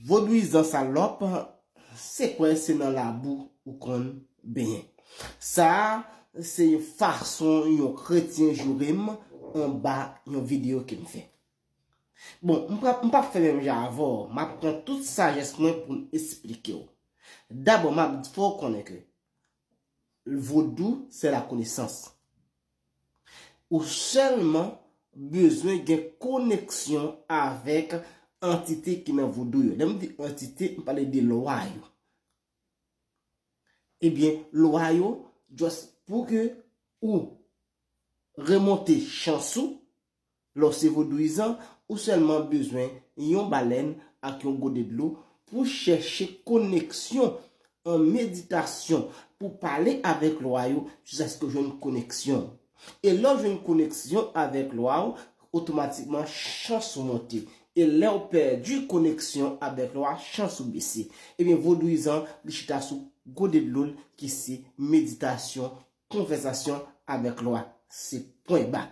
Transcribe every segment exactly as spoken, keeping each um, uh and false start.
Vodouyizan salòp, se kwè se nan labou ou konn benyen. Sa a, se yon fason yon kretyen joure m anba yon videyo ke m fè. Bon, m p ap, m p ap fè menm jan avè w, m ap pran tout sajès mwen pou m esplike w. Dabò, m ap fè w konnen ke vodou, se lakonesans. Ou sèlman bezwen gen koneksyon avèk antite ki nan vodou yo. Lè m di antite, m pale de lwa yo. Ebyen, lwa yo, just pou ke ou remonte chans ou, lè w se vodouyizan, ou sèlman bezwen yon balèn ak yon gode dlo pou chèche koneksyon an meditasyon, pou pale avèk lwa yo, jiskaske w jwenn koneksyon. E lè w jwenn koneksyon avèk lwa w, otomatikman chans ou monte. E lè w pèdi koneksyon avèk lwa, chans ou bese. Ebyen, vodouyizan, li chita sou gode dlo l ki se meditasyon, konvèsasyon avèk lwa. Se pwen ba.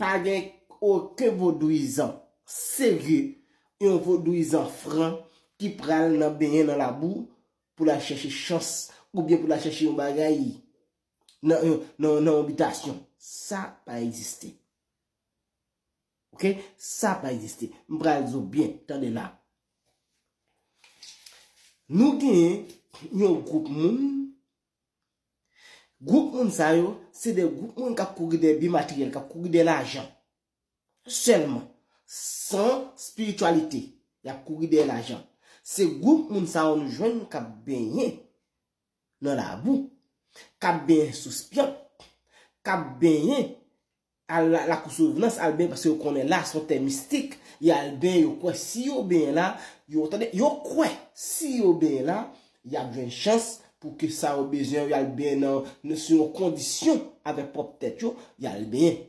Pa gen okenn vodouyizan serye, yon vodouyizan fran ki pral nan benyen nan labou pou l al chèche chans oubyen pou l al chèche yon bagay nan, nan, nan yon bitasyon. Sa pa egziste. Oke? Sa pa egziste. M pral di w byen, tande la. Nou genyen yon gwoup moun. Gwoup moun sa yo, se de gwoup moun k ap kouri dèyè byen materyèl, k ap kouri dèyè lajan. Sèlman, san espirityalite, y ap kouri dèyè lajan. Se gwoup moun sa yo nou jwenn k ap benyen nan labou, k ap benyen sou spyank, k ap benyen al la, lakou Souvenans, al benyen paske yo konnen la se yon tè mistik, y al benyen, yo kwè si yo benyen la, yo, tande, yo kwè si yo benyen la, y ap jwenn chans pou ke sa yo bezwen, y al benyen nan, nan, sou yon kondisyon avèk pwòp tèt yo, y al benyen.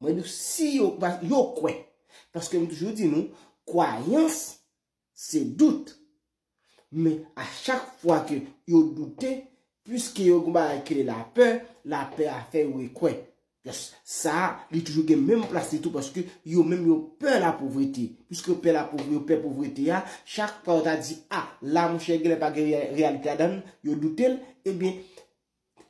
Mwen di w, si yo, pa, yo kwè. Paske m toujou di nou, kwayans, se dout. Men a chak fwa ke yo doute, piske yo gen bagay ki rele lapè, lapè a fè yo rekwè. Yes, sa a, li toujou gen menm plas li tou, paske yo menm yo pè lapovrete. Piske yo pè lapovrete, yo pè povrete a, chak fwa yo ta di, a, la, monchè, genlè pa gen reyal-, reyalite ladan l, yo doute l, ebyen,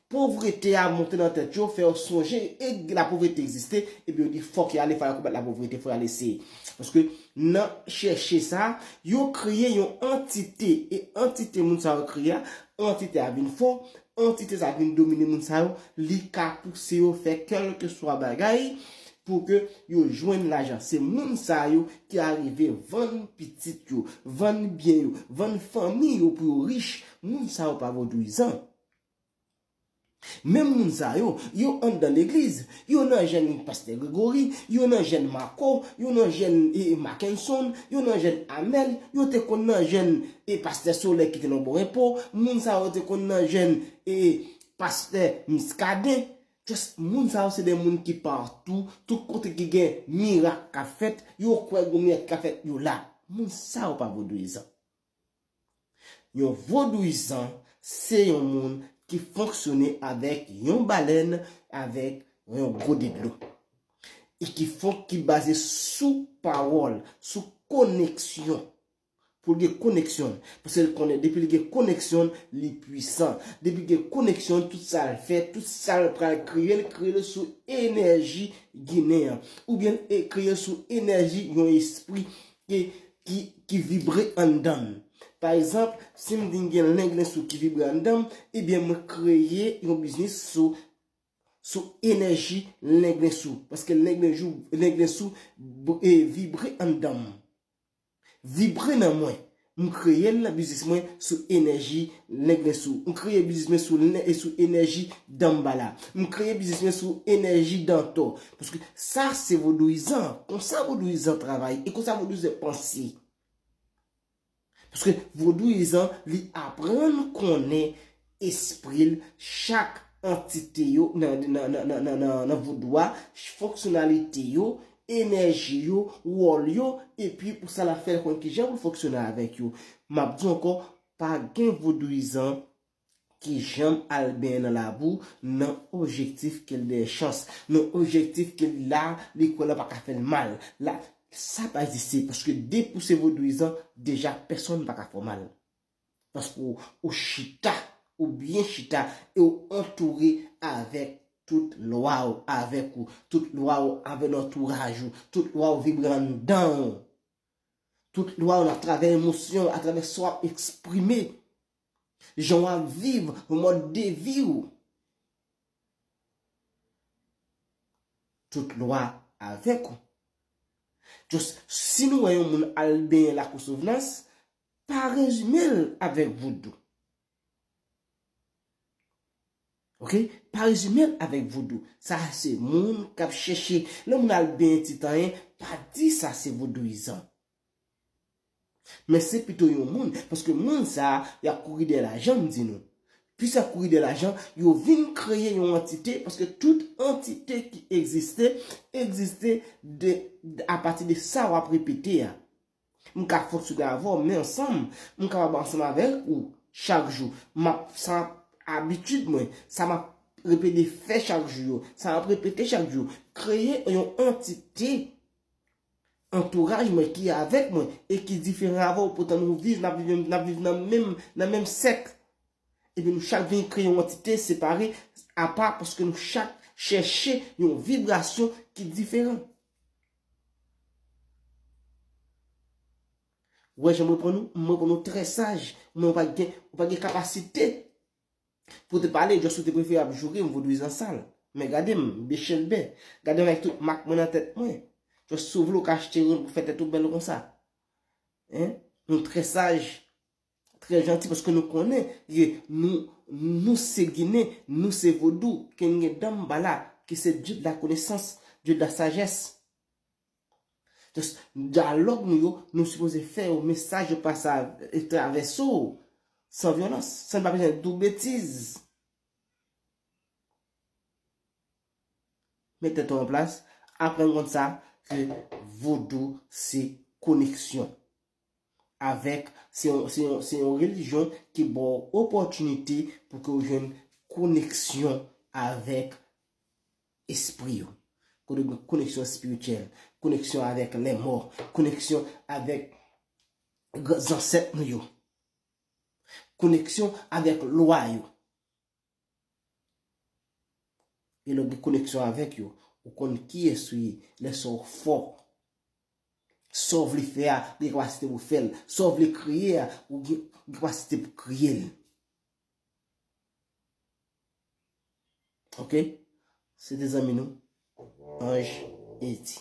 povrete a monte nan tèt yo, fè yo sonje, e lapovrete egziste, epi yo di, fòk y ale, fò y al konbat lapovrete, fò y al eseye. Paske nan chèche sa, yo kreye yon antite, e antite moun sa yo kreye a, antite a vin fò, antite sa vin domine moun sa yo, li ka pouse yo fè kèlkeswa bagay pou ke yo jwenn lajan. Se moun sa yo ki arive vann pitit yo, vann byen yo, vann fanmi yo pou yo rich. Moun sa yo pa vodouyizan. Menm moun sa yo, yo anndan legliz, yo nan jèn pastè Gregory, yo nan jèn Marco, yo nan jèn, e, Mackenson, yo nan jèn Amel, yo te konn nan jèn, e, pastè Solèy ki te nan Bon Repo, moun sa yo te konn nan jèn, e, pastè Muscadin. Just moun sa yo se de moun ki patou, tout kote ki gen mirak k ap fèt, yo kwè gon mirak k ap fèt, yo la. Moun sa yo pa vodouyizan. Yon vodouyizan se yon moun ki fonksyone avèk yon balèn, avèk yon gode dlo. E ki fon-, ki baze sou pawòl, sou koneksyon. Pou l gen koneksyon. Paske l konnen depi l gen koneksyon, li pwisan. Depi l gen koneksyon, tout sa l fè, tout sa l pral kreye, l kreye l sou enèji ginen an. Oubyen l e-, kreye l sou enèji yon espri ki, ki, ki vibre anndan m. Pa egzanp, si m di m gen Lenglen Sou ki vibre anndan m, ebyen mwen kreye yon biznis sou, sou enèji Lenglen Sou. Paske Lenglen Jou, Lenglen Sou b-, e, vibre anndan m. Vibre nan mwen. M kreye l nan biznis mwen sou enèji Lenglen Sou. M kreye biznis mwen sou len-, e sou enèji Danmbala. M kreye biznis mwen sou enèji Dantò. Paske sa se vodouyizan. Konsa vodouyizan travay. E konsa vodouyizan panse. Paske vodouyizan, li aprann konnen espri l, chak antite yo nan, nan, nan vodou a, fonksyonalite yo, enèji yo, wòl yo, epi pou sa l ap fè l konn kijan pou l fonksyone avèk yo. M ap di w ankò, pa gen vodouyizan ki janm al benyen nan labou nan objektif ke l dèyè chans, nan objektif ke l la, li kwè la pa ka fè l mal. La, Sa pa egziste, paske depi w se vodouyizan, deja pèsonn pa ka fè w mal. Paske w, ou chita, ou byen chita, e w antoure avèk tout lwa w avèk ou, tout lwa w avèk antouraj ou, tout lwa w vibre anndan w, tout lwa w atravè emosyon, atravè sa w ap eksprime, jan w ap viv, mòd de vi w. Tout lwa avèk ou. Just, si nou wè yon moun al benyen Lakou Souvnans, pa rezime l avèk vodou. Ok? Pa rezime l avèk vodou. Sa se moun k ap chèche. Lè moun al benyen Titanyen, pa di sa se vodouyizan. Men se pito yon moun, paske moun sa a, y ap kouri dèyè lajan, m di nou. Plis y ap kouri dèyè lajan, yo vin kreye yon antite, paske tout antite ki egziste, egziste de, apati de sa w ap repete a. M ka fonksyone avè w, men ansanm, m kapab ansanm avèk ou chak jou. M ap, sa abitid mwen, sa m ap repede fè chak jou yo, sa m ap repete chak jou. Kreye yon antite antouraj mwen ki avèk mwen e ki diferan avè w, poutan nou viv, n ap viv, n ap viv nan menm, nan menm sèk. Epi nou chak vin kreye yon antite separe, apa, paske nou chak chèche yon vibrasyon ki diferan. Ou wè jan m reponn ou? M reponn ou trè saj. Men ou pa gen, ou pa gen kapasite pou te pale, just ou te prefere ap joure m vodouyizan sal. Men gade m, bechèlbè. Gade m avèk tout mak mwen nan tèt mwen. Just si w vle ou ka achte youn pou fè tèt ou bèl konsa. Hein? Nou trè saj, trè janti, paske nou konnen ke nou, nou se Ginen, nou se Vodou, ke nou gen Danmbala, ki se Dieu de la connaissance, Dieu de la sagesse. Just, dyalòg nou yo, nou sipoze fè yo, mesaj yo pase a, e travèse w, san vyolans, san n pa bezwen di w betiz. Met tèt ou an plas, aprann konn sa, ke vodou se koneksyon avèk, se yon, se yon, se yon relijyon ki ba w opòtinite pou ke w jwenn koneksyon avèk espri yo. Kote gen koneksyon espirityèl, koneksyon avèk lèmò, koneksyon avèk gran zansèt nou yo, koneksyon avèk lwa yo. E lè w gen koneksyon avèk yo, ou konn kiyès ou ye, lè sa w fò. Sa w vle fè a, ou gen kapasite pou fè l. Sa w vle kreye a, ou gen kapasite pou kreye l. Ok? Se te zanmi nou, Ange Eddy.